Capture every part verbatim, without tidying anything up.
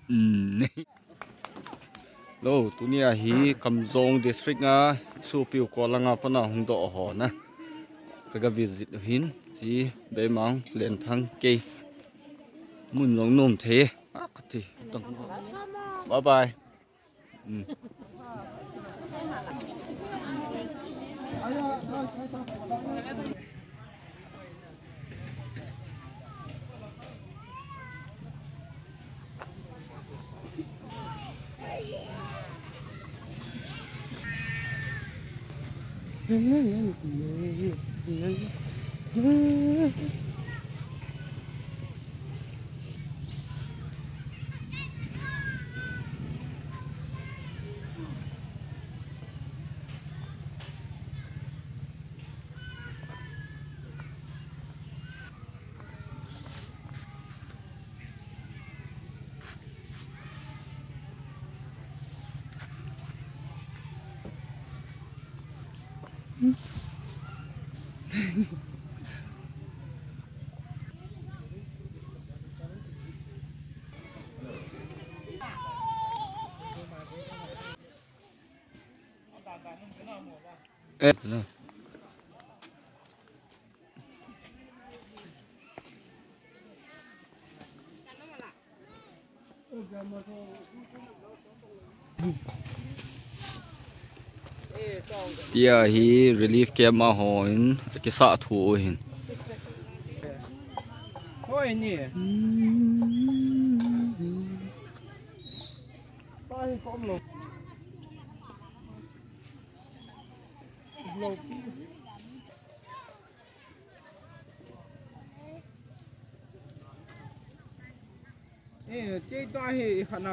Hmm. Lo, tunia hi Kamjong District a sopiu kolanga pana hung doh ho na kaga visit u hin, chi Beimang, Lenthang, kei mun jong nom thei. Ah, kati. Bye bye. Hmm. Eh, no. Tia hi relief camp a hon kisah thu hin. Hoi ni. Pa hi kom lo. Eh, cheita hi khana.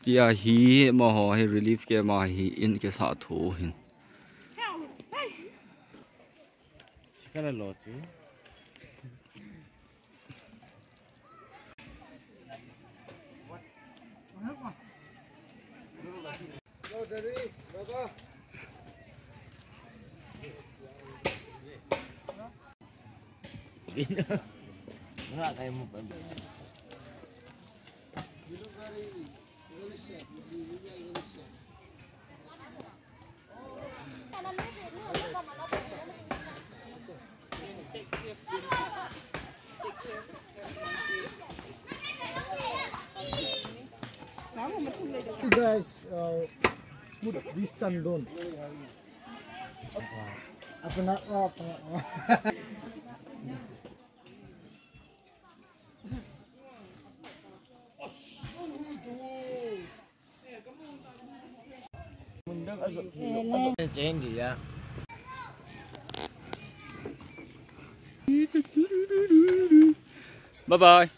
Tia hi, amaho hi relief camp a hi in kisah thu hin. Sikala lo chi. Wala kayo mo pa. Guys, uh, put this chandon. Apna, apna. Bye bye.